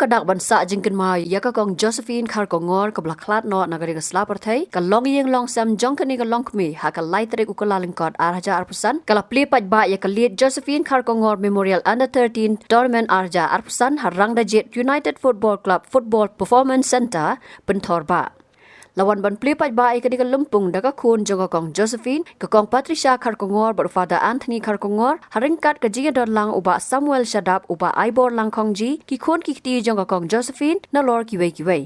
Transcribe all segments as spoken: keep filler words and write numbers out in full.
ka dak ban sah jingkynmaw ïa ka Kong Josephine Kharkongor kaba la khlad noh na ka ri ka sla pyrthei, ka longïing longsem jong kane ka longkmie ha ka lai tarik u Kyllalyngkot ar hajar arphew san ka la plie paidbah ïa ka Late Josephine Kharkongor Memorial Under thirteen Tournament ar hajar arphew san ha Rangdajied United Football Club Football Performance Centre, Pynthorbah. La wan ban plie paidbah ïa kane ka lympung da ka khun jong ka Kong Josephine, ka Kong Patricia Kharkongor bad u Father Anthony Kharkongor, ha ryngkat ka jingïadon lang u Bah Samuel Shadap, u Bah Aibor Langkhongji, ki khun ki kti jong ka Kong Josephine, nalor kiwei kiwei.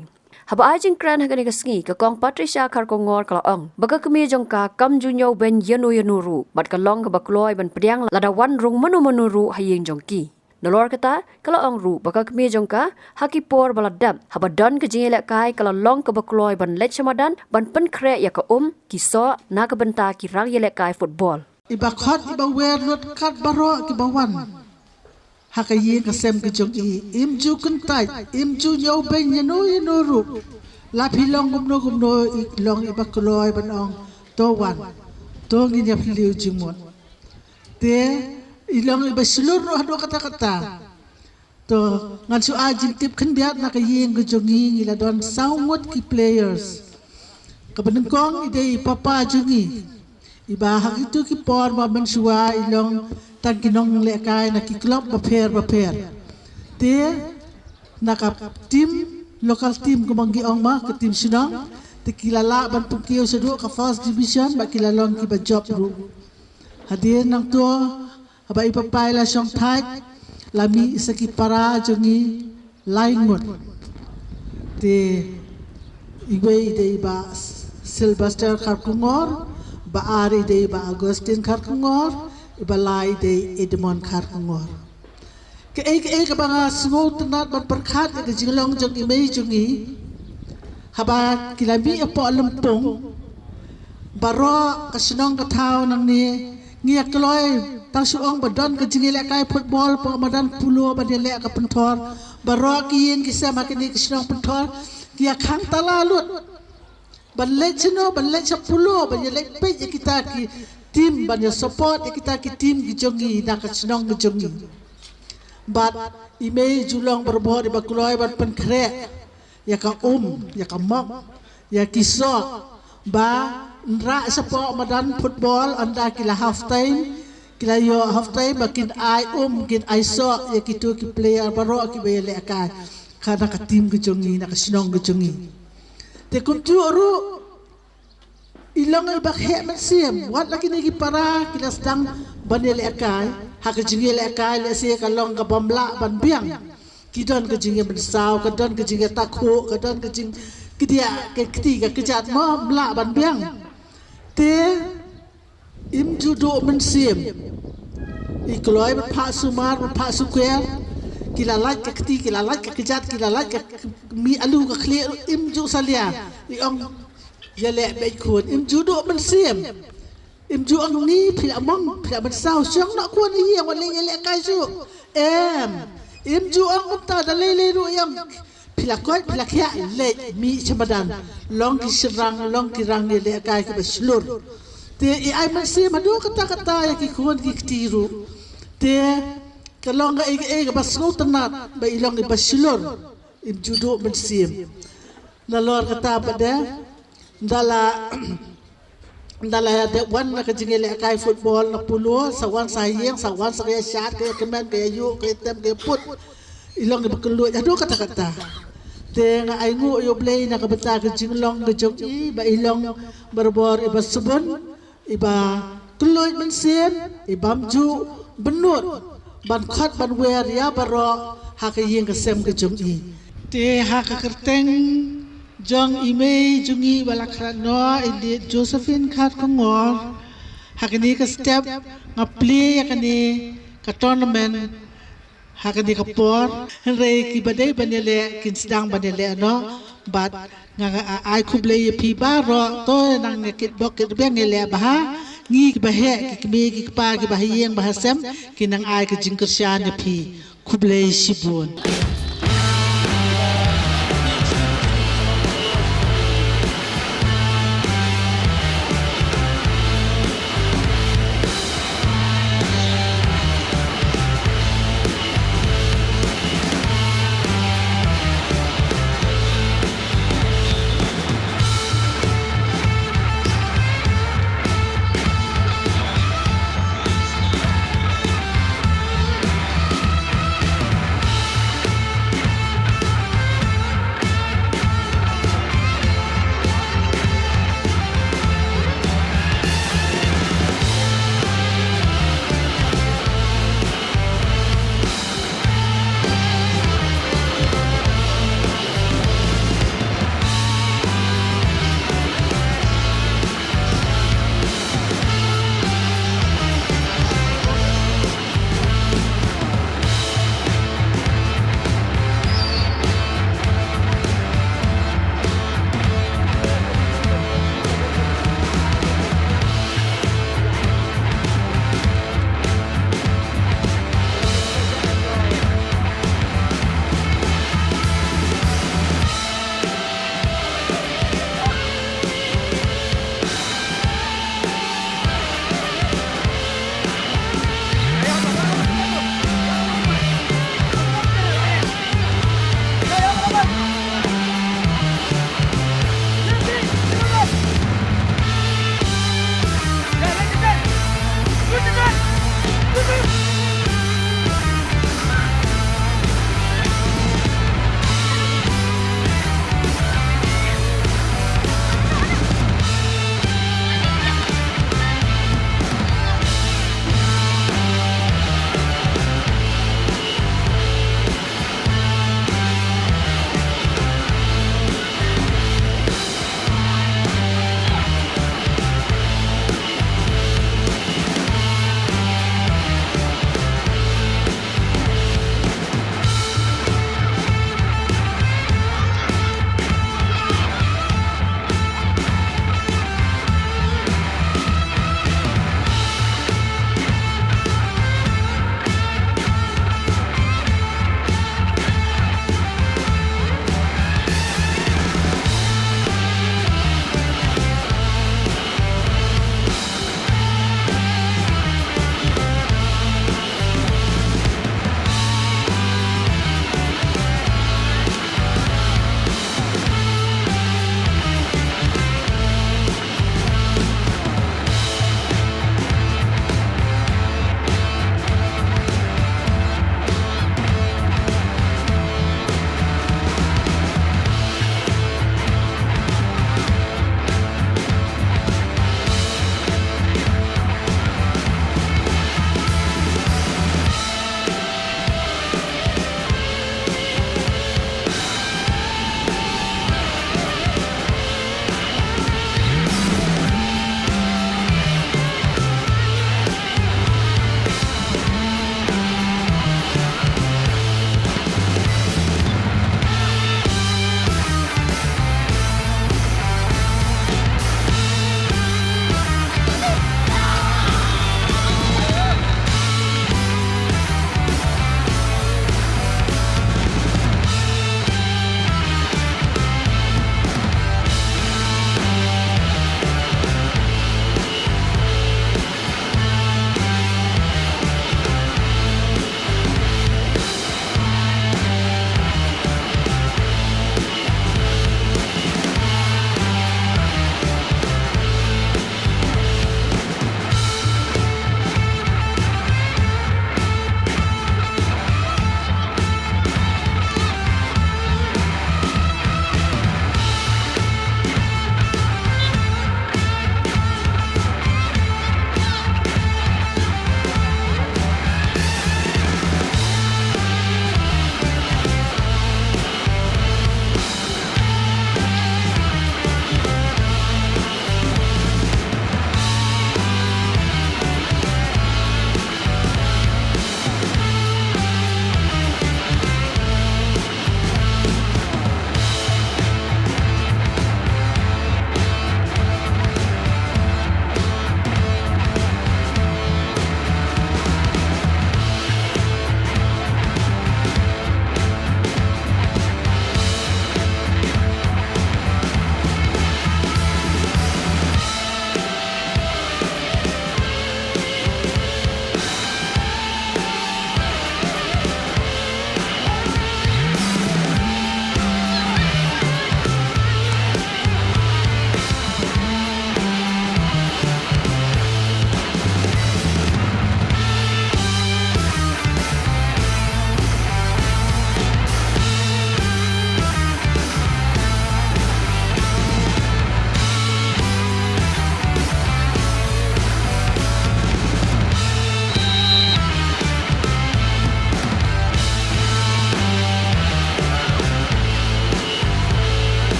Haba ai jingkren ha kane ka sngi, ka Kong Patricia Kharkongor ka la ong ba ka kmie jong ka kam ju ñiewbeiñ ïano ïano ruh, bad ka long kaba kloi ban pdiang lada wan rung mano mano ruh ha ïing jong ki. Nalor kata, ka la ong ruh ba ka kmie jong ka, ha ki por ba la dep, haba don ka jingïalehkai ka la long kaba kloi ban leit sha madan ban pynkhreh ïa ka um, ki soh, na ka bynta ki rang ïalehkai football. Iba khot iba wer lut kat baroh kiba wan ha ka ïing ka sem ka jong i, im ju kyntait, im ju ñiewbeiñ ïano ïano ruh. La phi long kumno kumno, i long iba kloi ban ong, to wan, to ngin ïa phylliew jingmut. Te i long iba shlur noh haduh katta katta. To ngan shu ai jingtip khyndiat, na ka ïing ka jong i ngi la don saw ngut ki players. Kaba nyngkong i dei i papa jong i, iba ha kito ki por ba mynshuwa i long tang ki nonglehkai na ki club bapher bapher. Te na ka team, local team kumba ngi ong ma, ka team shnong, te ki la lah ban pynkiew shaduh ka first division bad ki la long kiba jop ruh. Hadien nangto, haba i papa i la shong thait, la mih sa ki para jong i lai ngut. Te iwei i dei i Bah Sylvester Kharkongor, ba ar i dei i Bah Augustine Kharkongor, iba lai i dei Edmond Kharkongor. Kaei kaei kaba nga sngewtynnat ban pyrkhat ïa ka jinglong jong i mei jong i, haba ki la mih hapoh lympung, baroh ka shnong ka thaw nangne, ngi ïa kloi, tang shu ong ba don ka jingïalehkai football hapoh madan Polo ban ïaleh ka Pynthor, baroh ki ïing ki sem ha kane ka shnong Pynthor ki ïa khang tala lut ban leit shano, ban leit sha Polo, ban ïa leit peit ïa kita ki team, ban ïa support ïa kita ki team ki jong ngi na ka shnong ka jong ngi. Bad i mei ju long barabor iba kloi ban pynkhreh ïa ka um, ïa ka mok, ïa ki soh, ba nrah shapoh madan football, ynda ki la half time, ki la ïoh half time, ba kin ai um, kin ai soh ïa kito ki player baroh kiba ïalehkai ha na ka team ka jong ngi, na ka shnong ka jong ngi. Te kumjuh ruh i long iba heh mynsiem, wat la kine ki para ki la sdang ban ïalehkai, ha ka jingïalehkai lehse ka long kaba ym lah ban biang. Ki don ka jingïamynsaw, ka don ka jingïatakhuh, ka don ka jingkdiah ka kti ka kjat, mo, ym lah ban biang. Te im ju duh mynsiem. I kloi ban phah sumar, ban phah sukwer. Ki la lait ka kti, ki la lait ka kjat, ki la lait ka mih alu ka khlieh, im ju salia. I ong, ïaleh beit khun, im ju duh mynsiem. Im ju ong ni phi la mong, phi la mynsaw, shong noh khun ha ïing, wan leit ïalehkai shuh. Em, im ju ong kumta, da lei lei ruh i ong, phi la koit, phi la khiah, leit mih sha madan. Long ki shynrang, long ki rang ïalehkai kiba shlur. Te i ai mynsiem haduh katta katta ïa ki khun ki kti ruh. Te ka long kaei kaei kaba sngewtynnat ba i long iba shlur. Im ju duh mynsiem. Nalor kata pat de, ynda la, ynda la ïa dep wan na ka jingïalehkai football na Polo, sa wan sa ha ïing, sa wan sa ka ïa shad, ka ïa kmen, ka ïa ïuh, ka ïa tem, ka ïa put. I long iba kylluid haduh katta katta. Te nga ainguh ïa U Blei na ka bynta ka jinglong ka jong i, ba i long barabor iba sbun, iba kylluid mynsiem, ibym ju bynnud ban khot ban wer ïa baroh ha ka ïing ka sem ka jong i. Te ha ka kyrteng jong i mei jong ngi ba la khlad noh, i Late Josephine Kharkongor, ha kane ka step nga plie ïa kane ka tournament ha kane ka por, hynrei kiba dei ban ïaleh kin sdang ban ïaleh noh, bad nga, nga ai khublei ïa phi baroh, to nang ïa kit bok kit rbiang ïaleh bha, ngi kiba heh, ki kmie ki kpa kiba ha ïing ba ha sem, kin nang ai ka jingkyrshan ïa phi. Khublei shibun.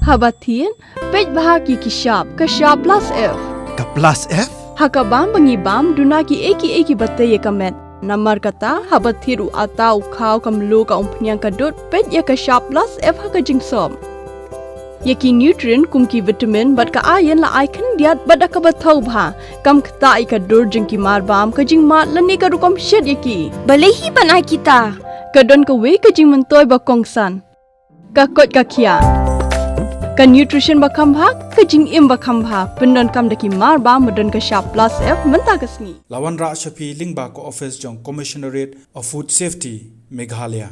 Haba thied, peit bha ïa ki shap, ka shap plus F. Ka plus F? Ha ka bam ba ngi bam, duna kiei kiei kiba tei ïa ka met. Namar kata, haba thied u atta, u khaw, ka mluh, ka umphniang, ka dud, peit ïa ka shap plus F ha ka jingsop. Ïa ki nutrient kum ki vitamin bad ka iron la ai khyndiat bad da kaba thaw bha. Kam ktah ïa ka dur jong ki mar bam, ka jingmad lane ka rukom shet ïa ki. Balei hi ban ai kita? Ka don kawei ka jingmyntoi ba kongsan. Ka koit ka khiah. Ka nutrition ba kham bha, ka jingim ba kham bha. Pyndonkam da ki mar bam ba don ka shap plus F mynta ka sngi. La wanrah sha phi lyngba ka office jong Commissionerate of Food Safety, Meghalaya.